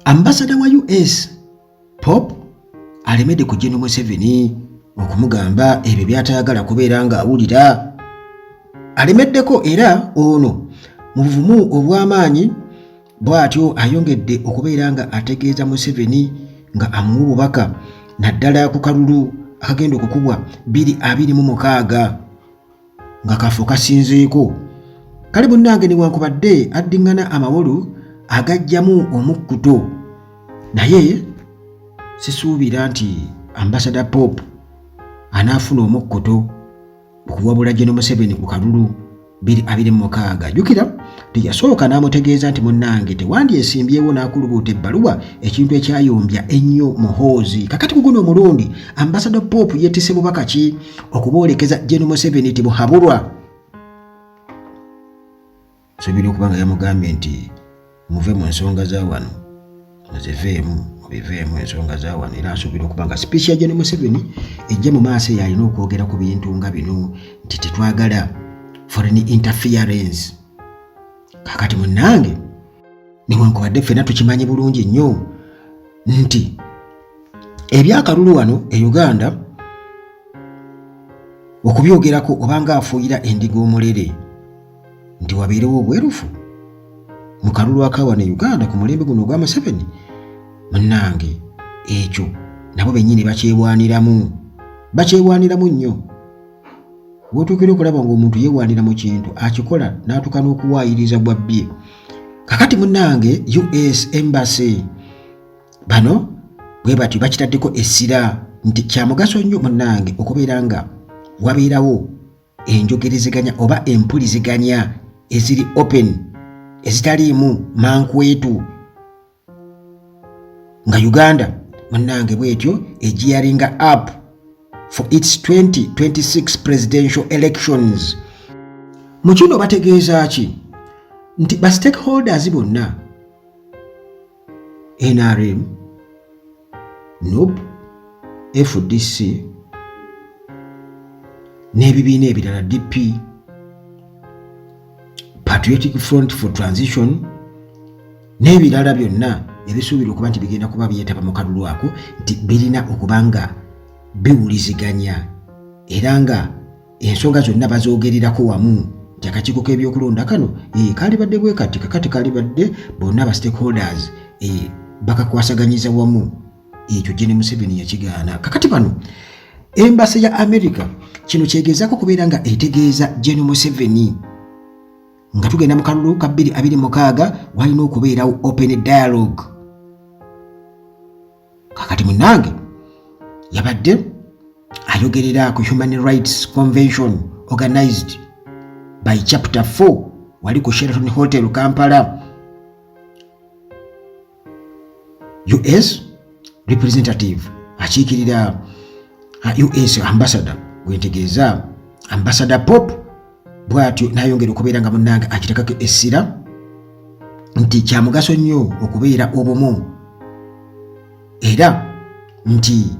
Ambasada wa US Pope alemedde ku Gen Museveni okumugamba ebyo by'atayagala kubeera ng'awulira. Alemeddeko era ono mu buvumu obw'amaanyi bw'atyo ayongedde okubeera nga ategeeza Museveni nga amuwa obubaka naddala ku kalulu akagenda okukubwa 2026 nga kafo kasinzeeko. Kale munnange, newankubadde addiŋŋana amawolu agajjamu omukkuto, naye sisuubira nti Ambasada Pope anaafuna omukkuto okuwabula Gen Museveni ku kalulu 2026. Jjukira teyasooka n'amutegeeza nti munnange tewandyesimbyewo n'akulubuuta ebbaluwa, ekintu ekyayombya ennyo Muhoozi. Kakati ku guno omulundi Ambasada Pope yeetisse bubaka ki okuboolekeza Gen Museveni tibuhabulwa? Nsuubira okuba nga yamugambye nti muve mu nsonga za wano, muziveemu, mubiveemu ensonga za wano. Era nsuubira okuba nga speech ya Gen Museveni ejja mu maaso eyo alina okwogera ku bintu nga bino nti tetwagala foreign interference. Kakati munnange, newankubadde ffenna tukimanyi bulungi nnyo nti ebyakalulu wano e Uganda okubyogerako obanga afuuyira endiga omulere, nti wabeerewo obwerufu mu kalulu akawano e Uganda ku mulembe guno ogwa Museveni, munnange ekyo nabo bennyini bakyebwaniramu, bakyebwaniramu nnyo. Wotuukira okulaba ng'omuntu yeewaanira mu kintu akikola n'atuuka n'okuwaayiriza gwabbye. Kakati munnange, US Embassy bano bwe batyo bakitaddeko essira nti kya mugaso nnyo munnange okubeera nga wabeerawo enjogerezeganya oba empuliziganya eziri open, ezitaliimu mankwetu, nga Uganda munnange bwetyo egearinga up for its 2026 presidential elections. Mu kino bategeeza ki? Nti ba stakeholders bonna, NRM, NUP, FDC n'ebibiina ebirala, DP, Patriotic Front for Transition n'ebirala byonna ebisuubirwa okuba nti bigenda kuba byetaba mu kalulu ako, nti birina okuba nga biwuliziganya era nga ensonga zonna bazoogererako wamu, nti akakiiko k'ebyokulonda kano kalibadde bwe kati, kakati kalibadde bonna ba stakeholders bakakwasaganyiza wamu. Ekyo Gen Museveni yakigaana. Kakati bano embassy ya America kino kyegezaako kubeera nga etegeeza Gen Museveni nga tugenda mu kalulu ka 2026 walina okubeerawo open dialogue. Kakati munnange, yabadde ayogerera ku Human Rights Convention organized by Chapter 4 wali ku Sheraton Hotel Kampala. US representative akiikirira US ambassador gwentegeeza, Ambassador Pope, bw'atyo n'ayongera okubeera nga munnange akitekako essira nti kya mugaso nnyo okubeera obumu, era nti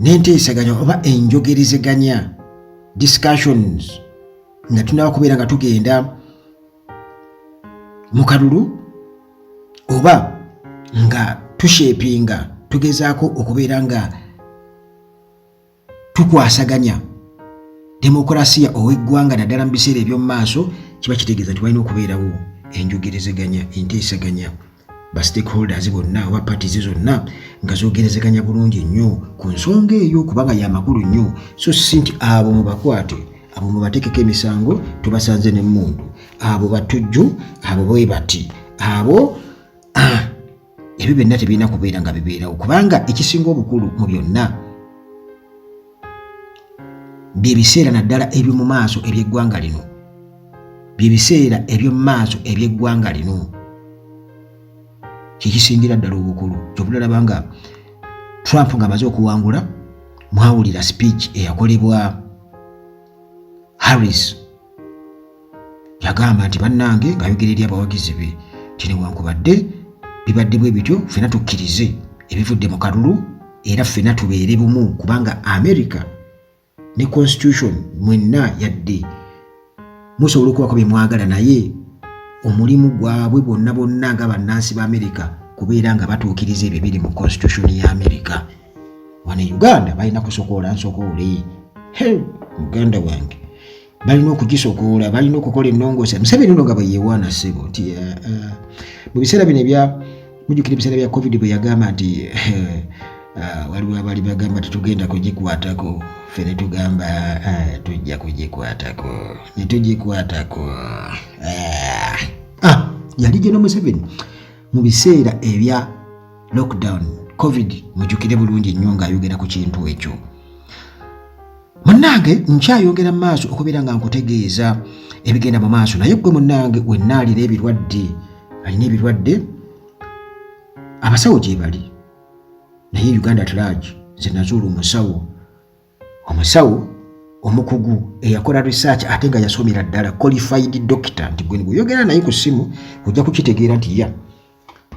n'enteesaganya oba enjogerezeganya, discussions, nga tunaba kubeera nga tugenda mu kalulu oba nga tushapinga, tugezaako okubeera nga tukwasaganya demokurasiya ow'eggwanga naddala mu biseera eby'omu maaso, kiba kitegeeza nti walina okubeerawo enjogerezeganya, enteesaganya, ba stakeholders bonna oba parties zonna nga zogerezeganya bulungi nnyo ku nsonga eyo, kubanga yamakulu nnyo, so si nti abo mubakwate, abo mubateekeko emisango, tubasanze n'emmundu, abo batujju, abo bwe bati, abo ebyo byonna tebirina kubeera nga bibeerawo, kubanga ekisinga obukulu mu byonna byebiseera naddala eby'omu maaso eby'eggwanga lino, byebiseera eby'omu maaso eby'eggwanga lino kyekisingira ddala obukulu. Kyobulala nga Trump ng'amaze okuwangula, mwawulira speech eyakolebwa Harris. Yagamba nti bannange, ng'ayogera eri abawagizi be, nti newankubadde bibadde bwe bityo, ffena tukkirize ebivudde mu kalulu era ffena tubeere bumu, kubanga America ne constitution mwenna yadde musobola okubako bye mwagala, naye omulimu gwabwe bwonna bonna nga bannansi ba America kubeera nga batuukiriza ebyo biri mu constitution ya Amerika. Wano e Uganda balina kusokoola nsokoole. He, muganda wange, balina okugisokoola, balina okukola ennongoosa. Museveni ono nga bwe yeewaana ssebo nti mu biseera bino ebya, mujjukira ebiseera bya COVID bwe yagamba nti waliwo abaali bagamba tetugenda kugikwatako, ffe ne tugamba tujja kugikwatako, ne tugikwatako. Yali General Museveni mu biseera ebya lockdown COVID, mujjukire bulungi nnyo ng'ayogera ku kintu ekyo. Munnange, nkyayongera mu maaso okubeera nga nkutegeeza ebigenda mu maaso, naye ggwe munnange wenna alina ebirwadde, alina ebirwadde, abasawo gye bali, naye Uganda at large nze nazuula omusawo omukugu eyakola research ate nga yasomera ddala, qualified doctor, nti gwe bw'oyogera naye ku ssimu ojja kukitegeera nti ya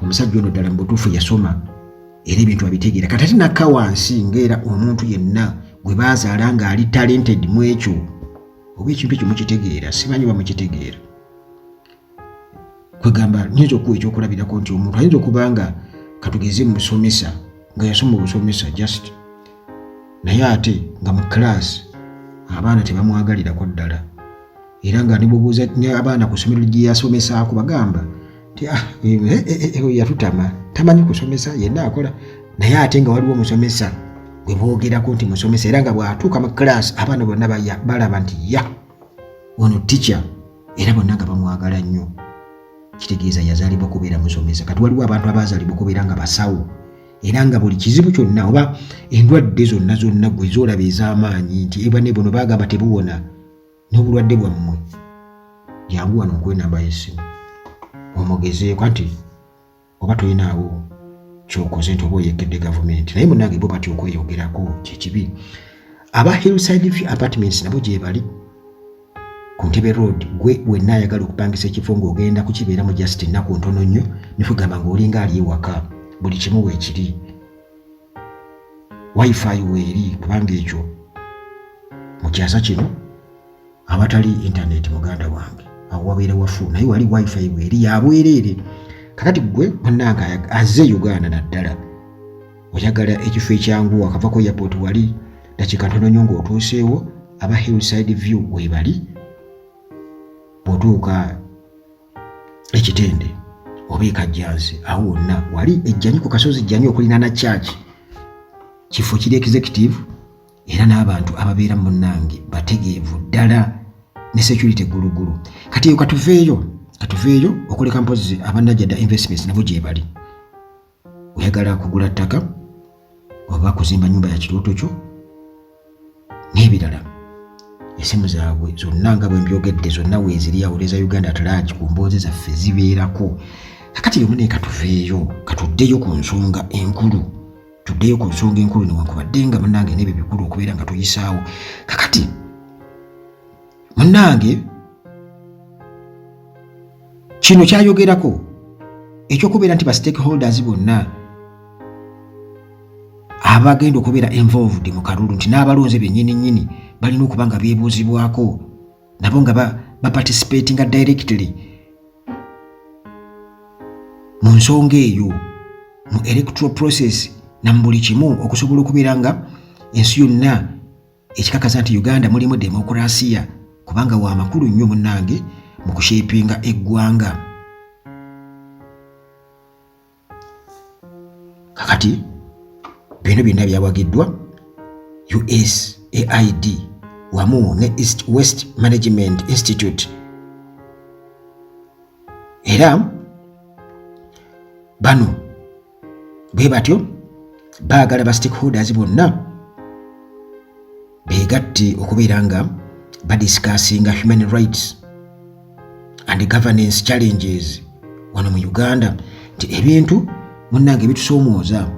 omusajja ono ddala mu butuufu yasoma era ebintu abitegeera. Kati ate nakka wansi ng'era omuntu yenna gwe baazaala ng'ali talented mu ekyo oba ekintu ekyo mukitegeera, simanyi bamukitegeera. Kwegamba nyinza okuwa ekyokulabirako nti omuntu ayinza okuba nga katugeze musomesa nga yasoma obusomesa just, naye ate nga mu class abaana tebamwagalirako ddala, era nga nebubuuza abaana ku ssomero gye yasomesaako bagamba nti ah, yatutama, tamanyi kusomesa, yenna akola. Naye ate nga waliwo omusomesa gwe boogerako nti musomesa, era nga bw'atuuka mu class abaana bonna balaba nti ya ono teacher, era bonna nga bamwagala nnyo, kitegeeza yazaalibwa kubeera musomesa. Kati waliwo abantu abazaalibwa okubeera nga basawo, era nga buli kizibu kyonna oba endwadde zonna zonna gwe zoolaba ez'amaanyi nti eba ne buno bagamba tebuwona n'obulwadde bwammwe, jangu wano nkuwa enamba y'essimu omugezeeko nti oba tolinaawo kyokoze nti oba oyekedde gavumenti. Naye munnange, bo batya okweyogerako, kyekibi. Aba Hillside View Apartments nabo gye bali ku Ntebe Road. Gwe wenna ayagala okupangisa ekifo ng'ogenda kukibeeramu just ennaku ntono nnyo, nikugamba ng'olinga ali ewaka, buli kimu weekiri, WiFi weeri, kubanga ekyo mu kyasa kino awatali intaneti muganda wange awo wabeera wafu, naye wali WiFi weeri yabwereere. Kakati gwe munnange azze Uganda naddala oyagala ekifo ekyangu, wakavako airport, wali dakiika ntono nnyo ng'otuuseewo, aba Hillside View weebali. Bw'otuuka ekitende oba ekajjansi awo wonna wali ejjanyi ku kasozi jjanyi okulinaana church, kifo kiri executive, era n'abantu ababeera munnange bategeevu ddala ne security gulugulu. Kati eyo katuveeyo okuleka mpozi abanajjadda Investments nabo gye bali. Oyagala kugula ttaka oba kuzimba nyumba ya kirooto kyo n'ebirala, esimu zaabwe zonna nga bwe mbyogedde zonna weeziri awo eza Uganda at large ku mboozi zaffe zibeerako. Kakati lumu naye katuveeyo, katuddeyo ku nsonga enkulu, tuddeyo ku nsonga enkulu, newankubadde nga munnange n'ebyo bikulu okubeera nga tuyisaawo. Kakati munnange, kino kyayogerako ekyokubeera nti ba stakeholders bonna abagenda okubeera involved mu kalulu, nti n'abalonzi bennyini nnyini balina okuba nga beebuuzibwako nabo nga baparticipatinga directly mu nsonga eyo, mu electoral process na mu buli kimu, okusobola okubeera nga ensi yonna ekikakasa nti Uganda mulimu demokurasiya, kubanga wa makulu nnyo munnange mu kushapinga eggwanga. Kakati bino byonna byawagiddwa USAID wamu ne East West Management Institute, era bano bwe batyo baagala ba stakeholders bonna beegatte okubeera nga badiscussinga human rights and governance challenges wano mu Uganda, nti ebintu munnange ebitusoomooza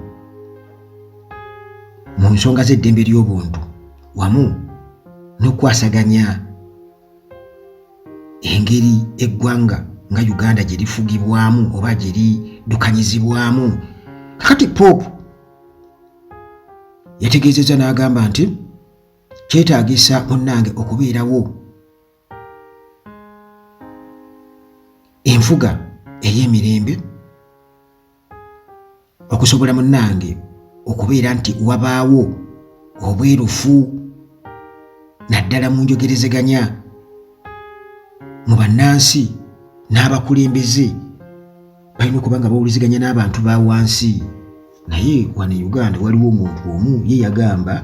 mu nsonga z'eddembe ly'obuntu wamu n'okukwasaganya engeri eggwanga nga Uganda gye lifugibwamu oba gye liddukanyizibwamu. Kakati Pope yategeezezza n'agamba nti kyetaagisa munnange okubeerawo enfuga ey'emirembe. Okusobola munnange okubeera nti wabaawo obwerufu naddala mu njogerezeganya mu bannansi n'abakulembeze, balina okuba nga bawuliziganya n'abantu ba wansi. Naye wano e Uganda waliwo omuntu omu ye yagamba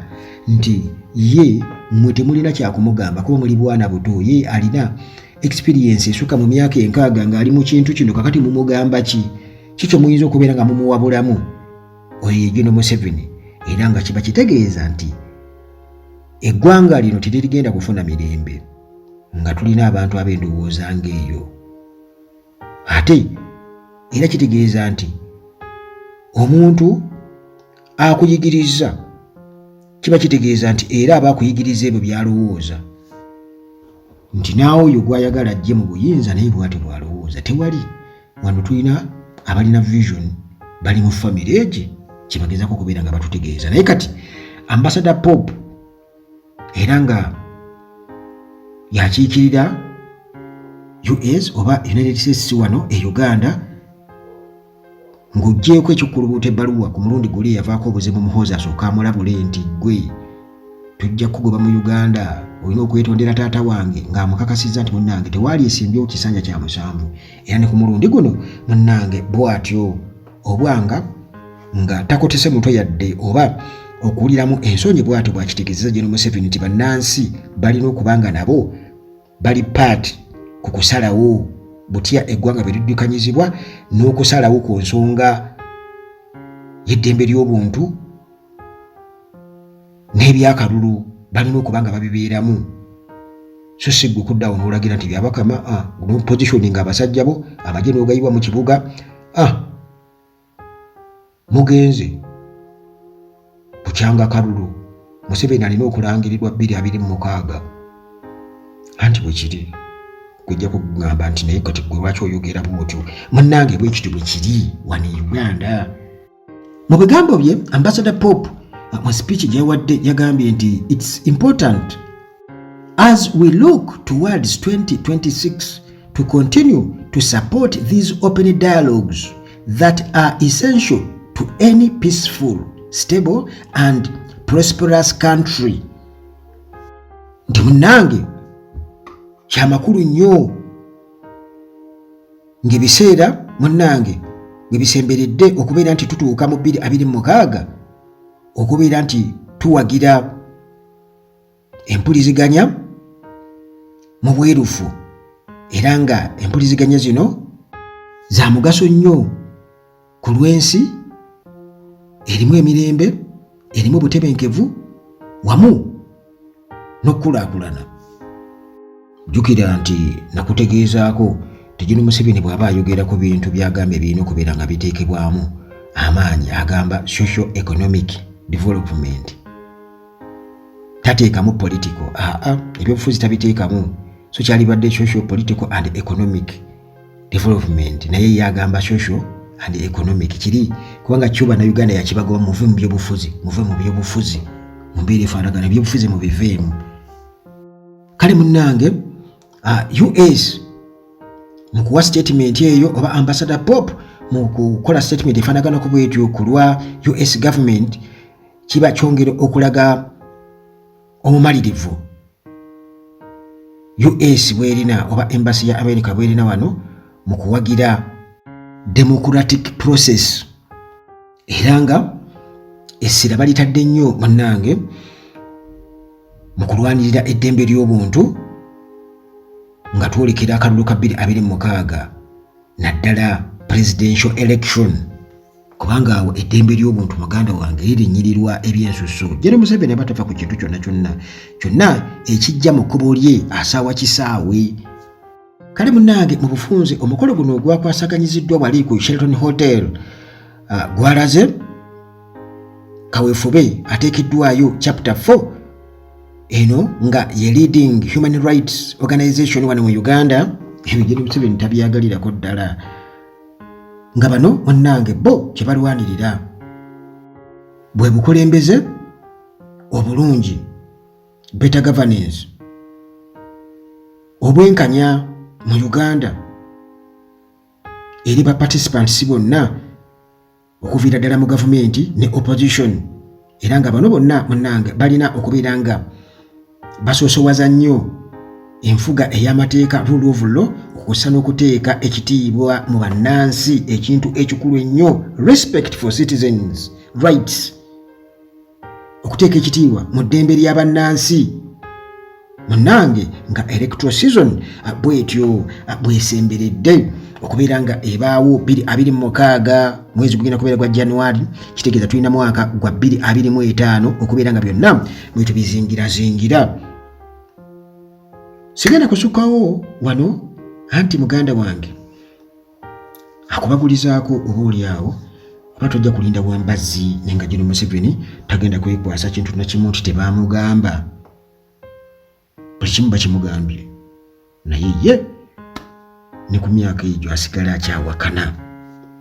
nti ye mmwe temulina kyakumugamba kuba muli bwana buto, ye alina experience esukka mu myaka 60 ng'ali mu kintu kino, kakati mumugamba ki? Kikyo muyinza okubeera nga mumuwabulamu. Oyo ye General Museveni, era nga kiba kitegeeza nti eggwanga lino teririgenda kufuna mirembe nga tulina abantu ab'endowooza ng'eyo. Ate era kitegeeza nti omuntu akuyigiriza kiba kitegeeza nti era aba akuyigiriza ebyo by'alowooza, nti naawe oyo gw'ayagala ajje mu buyinza naye bw'atyo bw'alowooza. Tewali wano tulina abalina vision bali mu famire egi kyebagezako okubeera nga batutegeeza. Naye kati Ambassador Pope era nga yakiikirira US oba United States wano e Uganda, ng'oggyeeko ekyokulubuuta ebbaluwa ku mulundi guli eyavaako obuzibu, Muhoozi asooka amulabule nti ggwe tujja kukugoba mu Uganda, olina okwetondera taata wange, ng'amukakasizza nti munnange tewaali esimbyewo kisanja kya musanvu. Era ne ku mulundi guno munnange bw'atyo obwanga nga takotese mutwe yadde oba okuwuliramu ensonyi, bw'atyo bw'akitegeezeza General Museveni nti bannansi balina okuba nga nabo bali paati ku kusalawo butya eggwanga bwe liddukanyizibwa n'okusalawo ku nsonga y'eddembe ly'obuntu n'ebyakalulu, balina okuba nga babibeeramu, so si ggwe kuddawo n'olagira nti byabakama nopositioning abasajja bo amagye n'ogayiwa mu kibuga, mugenze kukyanga kalulu. Museveni alina okulangirirwa 2026, anti bwe kiri. Kujja kugamba nti naye kati gwe lwaki oyogera bwotyo? Munnange, bwe kityo bwe kiri wano e Uganda. Mu bigambo bye, Ambassador Pope mu speech gyewadde yagambye nti it's important as we look towards 2026 to continue to support these open dialogues that are essential to any peaceful, stable and prosperous country. Nti munnange kyamakulu nnyo ng'ebiseera munnange bwe bisemberedde okubeera nti tutuuka mu 2026 okubeera nti tuwagira empuliziganya mu bwerufu, era nga empuliziganya zino za mugaso nnyo ku lw'ensi erimu emirembe, erimu obutebenkevu wamu n'okukulaakulana. Jjukira nti nakutegeezaako General Museveni bw'aba ayogera ku bintu by'agamba ebirina okubeera nga biteekebwamu amaanyi, agamba social economic development, tateekamu political, aa ebyobufuzi tabiteekamu. So kyalibadde social, political and economic development, naye ye agamba social and economic kiri kubanga kyo Bannayuganda yakibagoba, muve mu byobufuzi, muve mu byobufuzi, mu mbeera efaanagana ebyobufuzi mubiveemu. Kale munnange, US mu kuwa statement eyo oba Ambassador Pope mu kukola statement efaanaganako bwetyo ku lwa US government, kiba kyongera okulaga omumalirivu US bwerina oba embassy ya America bwerina wano mu kuwagira democratic process, era nga essira balitadde nnyo munnange mu kulwanirira eddembe ly'obuntu nga twolekera akalulu ka 2026, naddala presidential election, kubanga awo eddembe ly'obuntu muganda wange lirinyirirwa ebyensusso. General Museveni aba tafa ku kintu kyonna kyonna kyonna ekijja mu kkubo lye, asaawa kisaawe. Kale munnange, mu bufunze omukolo guno ogwakwasaganyiziddwa wali ku Sheraton Hotel gwalaze kaweefube ateekeddwayo Chapter 4 eno nga ye leading human rights organization wano mu Uganda. Ebyo General Museveni tabyagalirako ddala, nga bano munnange bo kye balwanirira bwe bukulembeze obulungi, better governance, obwenkanya mu Uganda eri ba participants bonna. Okuviira ddala mu gavumenti ne opposition, era nga bano bonna munnange balina okubeera nga basoosowaza nnyo enfuga ey'amateeka, rule of law, okussa n'okuteeka ekitiibwa mu bannansi, ekintu ekikulu ennyo, respect for citizens' rights, okuteeka ekitiibwa mu ddembe lya bannansi. Munnange, nga electoral season bwetyo bwesemberedde okubeera nga ebaawo 2026, mwezi gugenda kubeera gwa January, kitegeeza tulina mwaka gwa 2025 okubeera nga byonna bwetyo bizingirazingira. Sigenda kusukkawo wano, anti muganda wange akubagulizaako oba oli awo oba tojja kulinda wambazzi, naye nga Gen Museveni tagenda kwekwasa kintu nakimu nti tebamugamba. Buli kimu bakimugambye, naye ye ne ku myaka egyo asigala akyawakana.